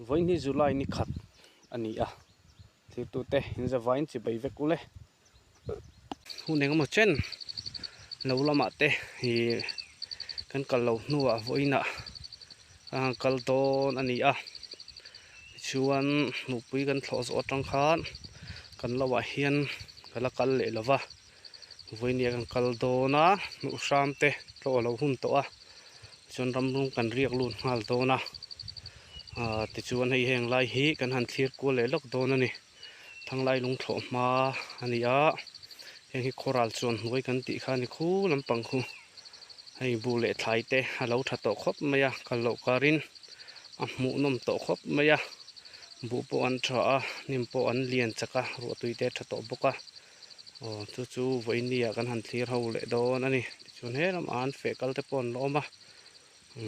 Vawiin hi July ni khat a ni a, thirtute inzavain chibai vek ule. Hun engemaw chen lo lamah te ih kan kal lo hnuah vawiinah a han kal dawn a ni a, tichuan nupui kan thlawh zawh atang khan kan lo ah hian ka la kal leh lo va. Vawinia kan kal dawn a, hnuh hram te tlawh a lo hun tawh a, tichuan ram rawng kan riak lut nghal dawn a, aaa tichuan hei heng lai hi kan han thlir kual leh lawk dawn a ni, thanglai lungthlawh hma a ni a, heng hi khawral chuan hnuai kan tih kha a ni khu lampang khu, hei bu leh thlai te a lo tha tawh khawp mai a, kal loh karin a hmuhnawm tawh khawp mai a, buh pawh an tha a, hnim pawh an lian chak a, ruahtui te a tha tawh bawk a. Aw chu chu vawiin ah kan han thlir ho leh dawn a ni tichuan he lamah an feh kal te pawh an la awm a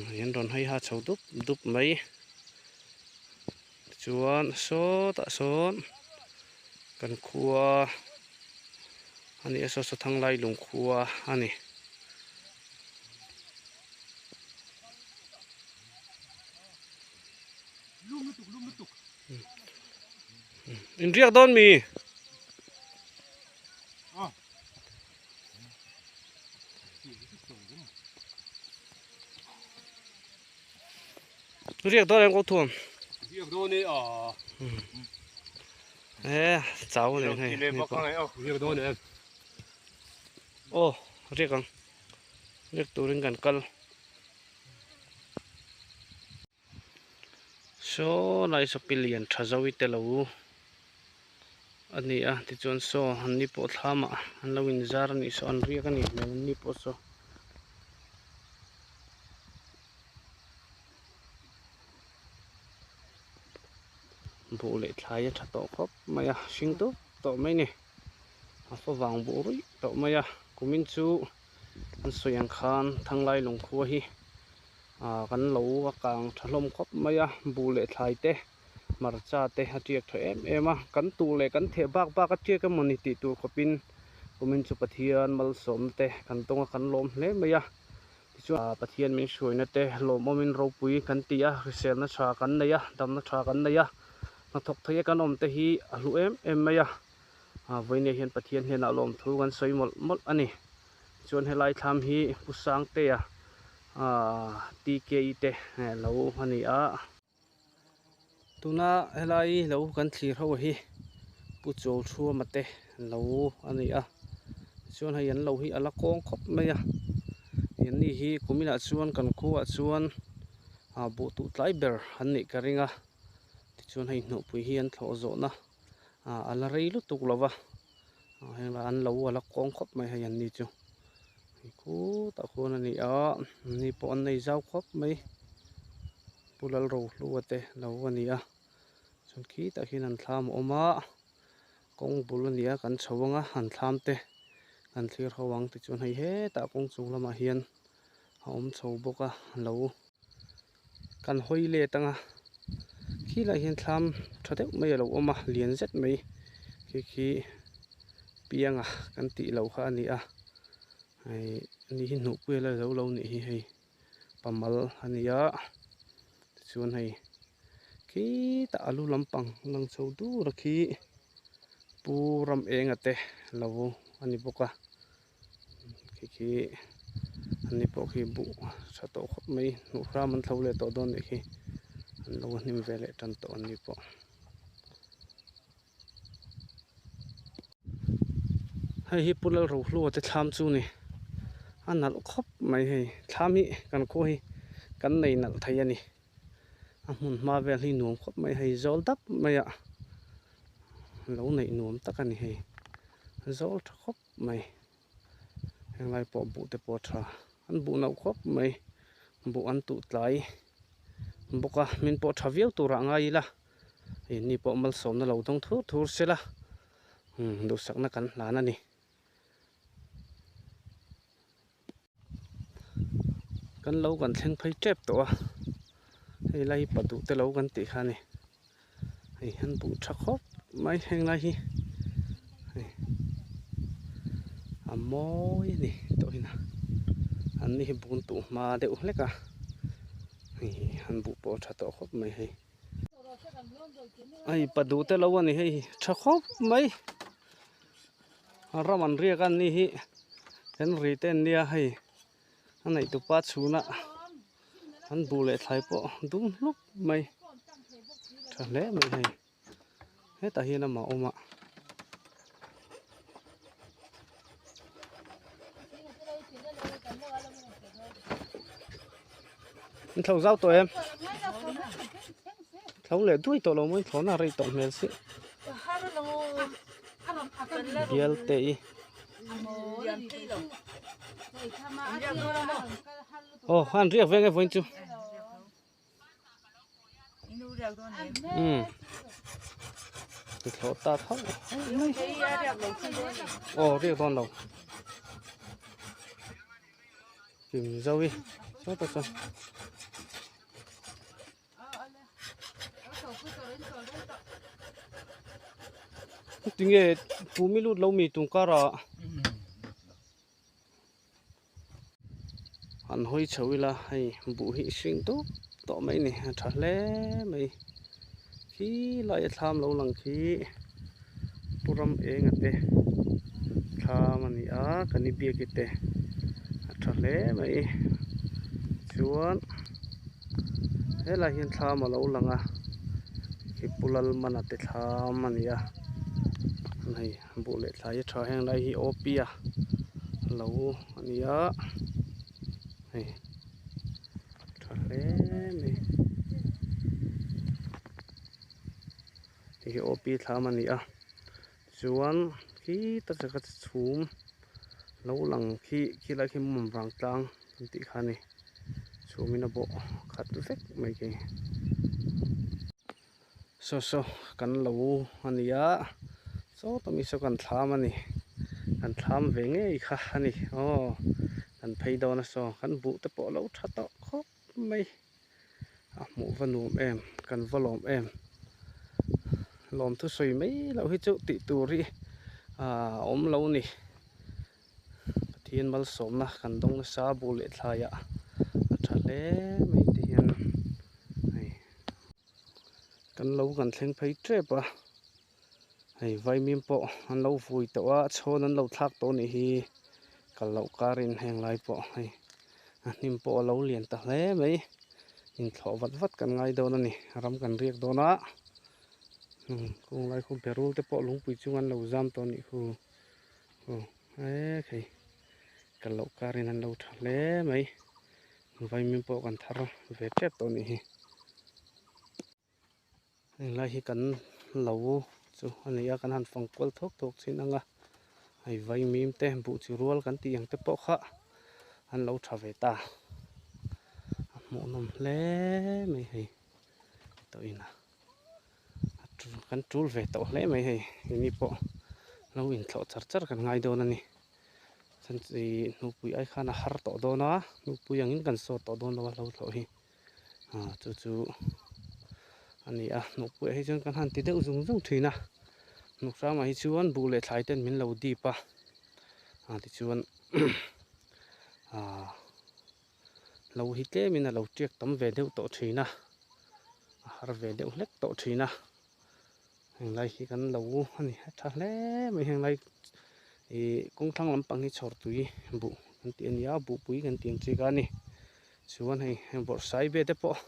hei an rawn hei ha chho dup dup mai tichuan sawtah sawn kan khua a ni a saw saw thanglai lung khua a ni. Inriak dawn mi? Riak dawn em ko thuam? Riak dawn e a. E chau le hei. Riak dawn em. Aw riak ang. Riak turin kan kal. Saw lai saw pi lian tha zo i te lo a ni a tichuan saw an ni pawh thlam ah an lo in zar a nih saw an riak a nih hmel an ni pawh saw. Buh leh thlai a tha tawh khawp mai a hring dup tawh mai a ni a favang buh ruih tawh mai a kumin chu an sawi ang khan thanglai lungkhua hi. Aaa kan lo a kang tha hlawm khawp mai a buh leh thlai te hmarcha te a tiak tha em em a kan tuh leh kan theh bak bak a tiak emawni tih tur khawpin kumin chu Pathian malsawmna te kan tawng a kan lawm hle mai a tichuan aaa Pathian min hruaina te lawmawmin ropui kan ti a hriselna tha kan nei a damna tha kan nei a hnathawk thei a kan awm te hi a hlu em em mai a aaa vawinia hian Pathian hnenah lawmthu kan sawi mawlh mawlh a ni chuan helai thlam hi Pu Sangtea Aaa TKE te lo a ni a. Tuna helai lo kan thlir ho hi Pu Chawlthuama te lo a ni a. Tichuan hei an lo hi a la kawng khawp mai a. An ni hi kuminah chuan kan khuaah chuan ah buh tuh tlai ber an nih ka ring a. Tichuan hei hnawhpui hi an thlawh zawhna ah a la rei lutuk lo va. Heng lah an lo a la kawng khawp mai hei an ni chu hei khutah khuan a ni a an ni pawh an nei zau khawp mai Pu Lalrohlua te lo a ni a chuan khitah khian an thlam a awm a kawng bul a ni a kan chho ang a an thlam te kan thlir ho ang tichuan hei hetah kawng chung lamah hian a awm chho bawk a lo kan hawi let ang a khilaiah hian thlam tha deuh mai a lo awm a lian zet mai khi khi pianga kan tih loh kha a ni a hei ani hi hnuhpui a la zo lo nih hi hei pamal a ni a tichuan hei khitah a lu lampang lang chho dur a khi pu ram enga te lo a ni bawk a. Khi khi an ni pawh khi buh tha tawh khawp mai hnuh hram an thlo leh tawh dawn nih khi an lo hnim ve leh tan tawh an ni pawh. Hei hi Pu Lalrohlua te thlam chu ni a nalh khawp mai hei thlam hi kan khua hi kan nei nalh thei a ni a hmun hma vel hi nuam khawp mai hei zawl dap mai a lo neih nuam tak a ni hei zawl tha khawp. mai henglai pawh buh te pawh a tha an buh nauh khawp mai buh an tuh tlai bawk a min pawh tha viau turah ngai ila ih ni pawh malsawmna lo dawng thur thur sela umm duhsakna kan hlan a ni. Kan lo kan thleng phei tep tawh a hei lai hi pa duh te lo kan tih kha a ni hei an buh tha khawp mai heng lai hi hei a mawi a ni tawh in a an ni hi bun tuh hma deuh hlek a hei an buh pawh a tha tawh khawp mai hei. Hei pa duh te lo a ni hei tha khawp mai ram an riak a ni hi kan ri te an nia hei a neih tupa chhunah an buh leh thlai pawh dum hlup mai tha hle mai hei hetah hian amah a awm a. In thlo zau tawh em? Thlo leh duai tawh lo maw in thlawhna a rei tawh hmel si. Bial te i. Aw han riak veng e vawiin chu. Umm ti thlawh ta tho mai aw riak dawn lo kim zo i sawtah chuan tinge pumi lut lo mi tung karah. Han hawi chho ila hei buh hi hring dup tawh mai a ni a tha hle mai khi lai a thlam lo lang khi pu ram eng a te thlam a ni a kan i biak i te a tha hle mai chuan helai hian thlam a lo lang a khi pu lalmana te thlam a ni a hei. Buh leh thlai a tha heng lai hi awpia lo a ni a hei tha hle mai hei hi awpi thlam a ni a chuan khita chaka chhum lo lang khi khilai khi mawmrang tlang kan tih kha a ni chhumin a bawh khat vek mai khi. Saw saw kan lo a ni a saw tawh saw kan thlam a ni kan thlam ve ngei kha a ni aw kan phei dawn a saw kan buh te pawh a lo tha tawh khawp mai a hmuh va nuam em kan va lawm em lawm thusawi mai loh hi chu tih tur hi ah a awm lo a ni Pathian malsawmna kan dawng nasa buh leh thlaiah a tha hle mai ti hian hei. Kan lo kan thleng phei tep a, hei vaimim pawh an lo vui tawh a, chhawn an lo thlak tawh anih hi kal loh karin heng lai pawh hei a hnim pawh a lo lian ta hle mai inthlawh vat vat kan ngai dawn a ni ram kan riak dawn a kung lai khu berul te pawh lungpui chung an lo zam tawh anih khu aw hei kal loh karin an lo tha hle mai. Vaimim pawh kan thar ve tep tawh anih hi. Heng lai hi kan lo chu a ni a, kan han fang kual thawk thawk thin ang a, hei vaimim te buh chi rual kan tih ang te pawh kha an lo tha ve ta. A hmuhnawm hle mai hei tawhin a kan tul ve tawh hle mai hei keini pawh lo inthlawh char char kan ngai dawn a ni. Ih hnupui ai khan a har tawh dawn a hnupui angin kan sawt tawh dawn lo a hlo thlawh hi ah chu chu a ni a hnupui ah hi chuan kan han ti deuh zung zung thin a hnuk hrangah hi chuan buh leh thlai ten min lo dip a ah tichuan ah hlo hi tlemin a lo tiak tam ve deuh tawh thin a a har ve deuh hlek tawh thin a. Henglai hi kan lo a ni a tha hle mai henglai ih kawng thlang lampang hi chhawr tui buh kan tih a ni a buhpui kan tih ang chi kha a ni chuan hei heng bawrhsai ve te pawh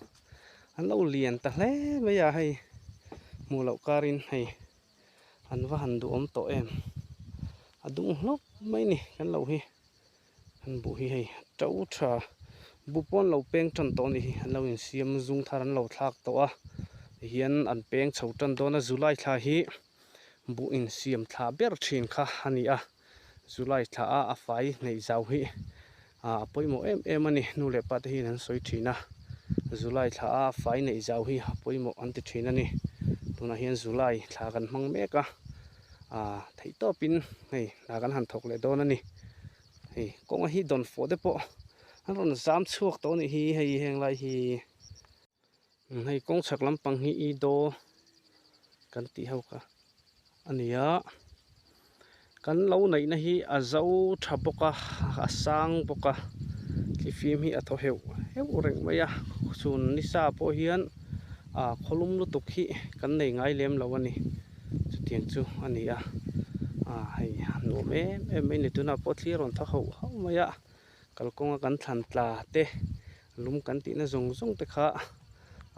an lo lian ta hle mai a hei hmuh loh karin hei an va han duhawm tawh em a dung hlawp mai a ni kan lo hi. An buh hi hei to tha buh pawh an lo peng tan tawh a nih hi an lo insiam zung thar an lo thlak tawh a tihian an peng chho tan dawn a July thla hi buh insiam thla ber thin kha a ni a July thla a a fai hneih zau hi ah a pawimawh em em a ni nu leh pa te hian an sawi thin a July thla a a fai neih zau hi a pawimawh an ti thin a ni tunah hian July thla kan hmang mek a. ah theih tawpin hei hna kan han thawk leh dawn a ni hei kawnga hi dawn fawh te pawh an rawn zam chhuak tawh a nih hi hei heng lai hi hei kawng chhak lampang hi i daw kan tih ho kha a ni a kan lo neihna hi a zo tha bawk a a sang bawk a thlifim hi a thaw heuh heuh reng mai a chhun nisa pawh hian. Ah khawlum lutuk hi kan nei ngai lem lo a ni. Chutiang chu a ni a. Ah hei a nuam em em mai a ni. Tunah pawh thli a rawn tha hauh hauh mai a. Kalkawnga kan thlan tla te lum kan tihna zawng zawng te kha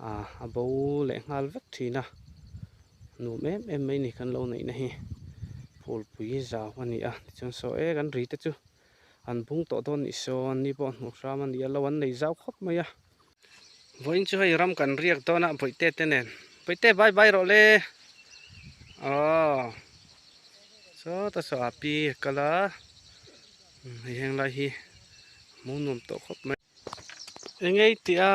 ah a bo leh nghal vek thin a. Nuam em em mai a ni kan lo neihna hi. Phulpui zau a ni a. Tichuan saw e kan ri te chu an bung tawh dawn nih sawn ni pawh hmuh hram a ni a lo an nei zau khawp mai a. Vawiin chu hei ram kan riak dawn a bawihte te nen bawihte bye bye rawh le aw sawta saw a pi a kal a hei heng lai hi hmuh nuam tawh khawp mai eng ei tih a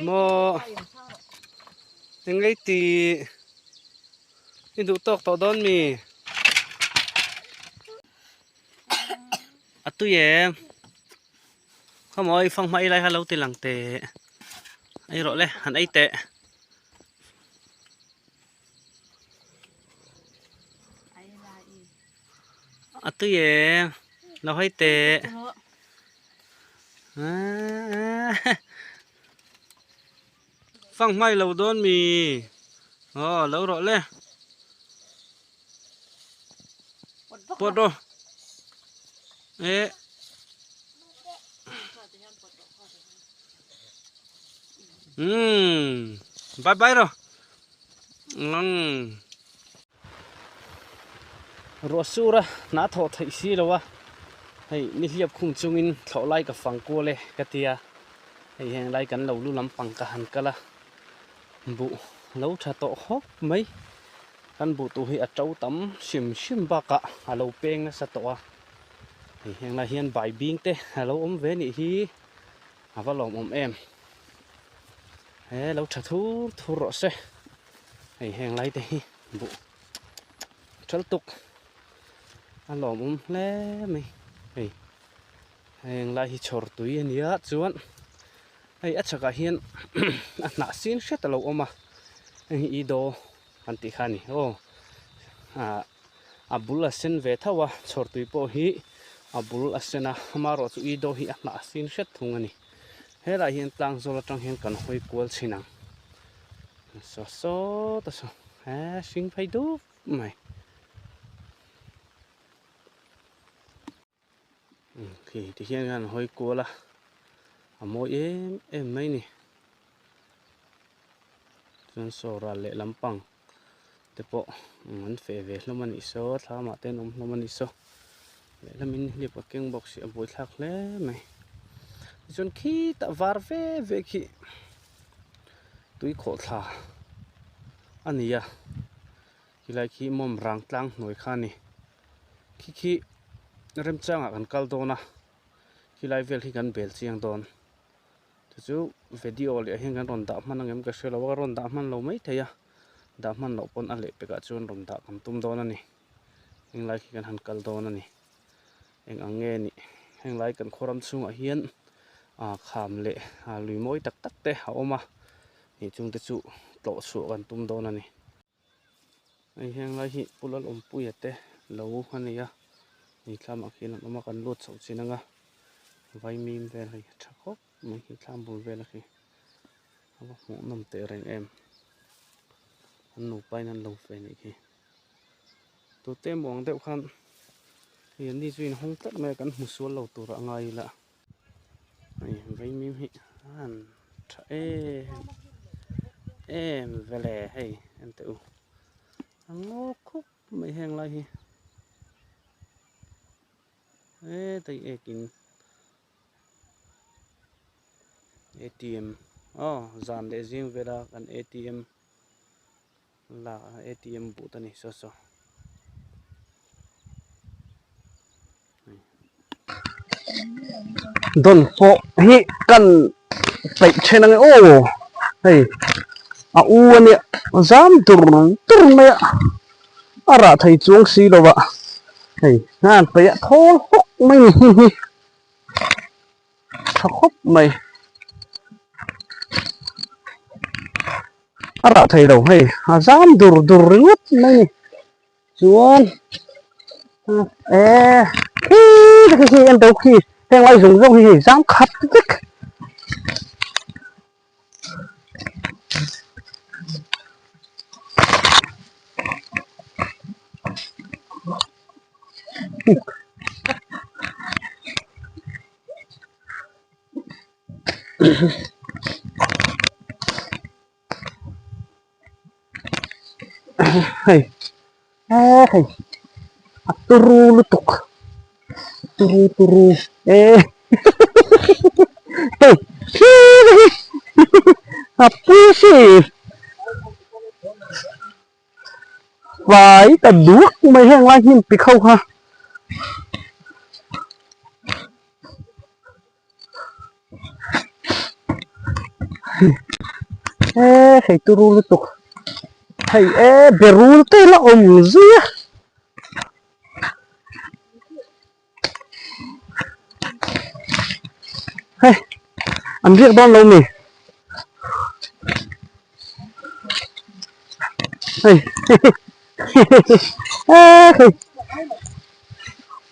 maw eng ei tih i duh tawk tawh dawn mi. A tui em khawmawi fanghma ei lai kha lo ti lang teh ei rawh le han ei teh. A tui em lo hawi teh fanghma i lo dawn mi aw lo rawh le. Pawt rawh eh umm bye bye rawh umm ruah sur a hna thawh theih si lo a hei nihliap khum chungin thlawh lai ka fang kual e ka tia hei heng lai kan lo lu lampang ka han kal a buh lo tha tawh khawp mai. Kan buh tur hi a to tam hrim hrim bakah a lo peng nasa tawh a, hei heng lai hian bai bing te a lo awm ve nih hi a va lawmawm em. He lo tha thur thur rawh se, hei heng lai te hi buh ṭhal tuk a lawmawm hle mai hei heng lai hi chhawr tui a nia chuan hei a chhakah hian a hnah sin hret a lo awm a heng hi i daw. Kan tih kha a ni aw ah a bul a sen ve tho a chhawrtui pawh hi a bul a sen a amaherawh chu i daw hi a hnah a sin hret thung a ni helaiah hian tlang zawl atang hian kan hawi kual chhin ang saw sawt a saw he hring phei dup mai. Khi ti hian an hawi kual a a mawi em em mai ni chuan saw ral leh lampang te pawh an feh ve hlawm a nih saw thlamah te an awm hlawm a nih saw lehlamin hlip a keng bawk si a buaithlak hle mai tichuan khitah var ve ve khi tui khawhthla a ni a khilai khi mawm rang tlang hnuai kha a ni. Khi khi remchangah kan kal dawn a khilai vel hi kan bel chiang dawn chu chu video leh ah hian kan rawn dah hman ang em ka hre lo a ka rawn dah hman lo maithei a dah hman loh pawn a leh pekah chuan rawn dah kan tum dawn a ni henglai khi kan han kal dawn a ni eng ang nge nih henglai kan khaw ram chhungah hian ah kham leh ah lui mawi tak tak te a awm a ih chungte chu tlawh chhuah kan tum dawn a ni. Hei heng lai hi Pu Lalawmpuia te lo a ni a, hei thlamah khian an awm a kan lut chhoh chin anga vaimim vel hei a tha khawp mai hi thlam bul vel a khi a va hmuh nawm teh reng em an nupa in an lo fe anih khi tute emaw ang deuh khan hei an ni chu inhawng tlat mai a kan hmu sual lo tur a ngai ila. Hei vaimim hi an tha em em vele hei en teh u a ngaw khup mai heng lai hi hetai ek in atm aw zan leh zing vela kan atm lak atm but a ni saw saw. Dawn pawh hi kan peih then ange aw hei a u a nia zam dur dur mai a a rah thei chuang si lo a hei an peih a thawl hawk mai ni hi hi tha khawp mai a rah thei lo hei a zam dur dur ringawt mai ni. Chuan eh khi khi khi en tawh khi heng lai zawng zawng hi hei zam khat vek. Hei he hei a turu lutuk turu turu e hei a pui si vai ta duak mai heng lai hnim pi kho kha. E hei turu lutuk hei e berul te la awm zui a hei an riak dawn lo mi hei e hei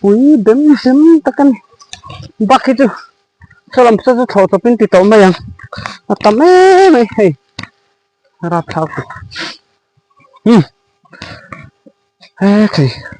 pui bem bem tak a ni bak hi chu saw lam saw chu thlawh chawp in ti tawh mai ang a tam em mai hei rapthlak um he thei.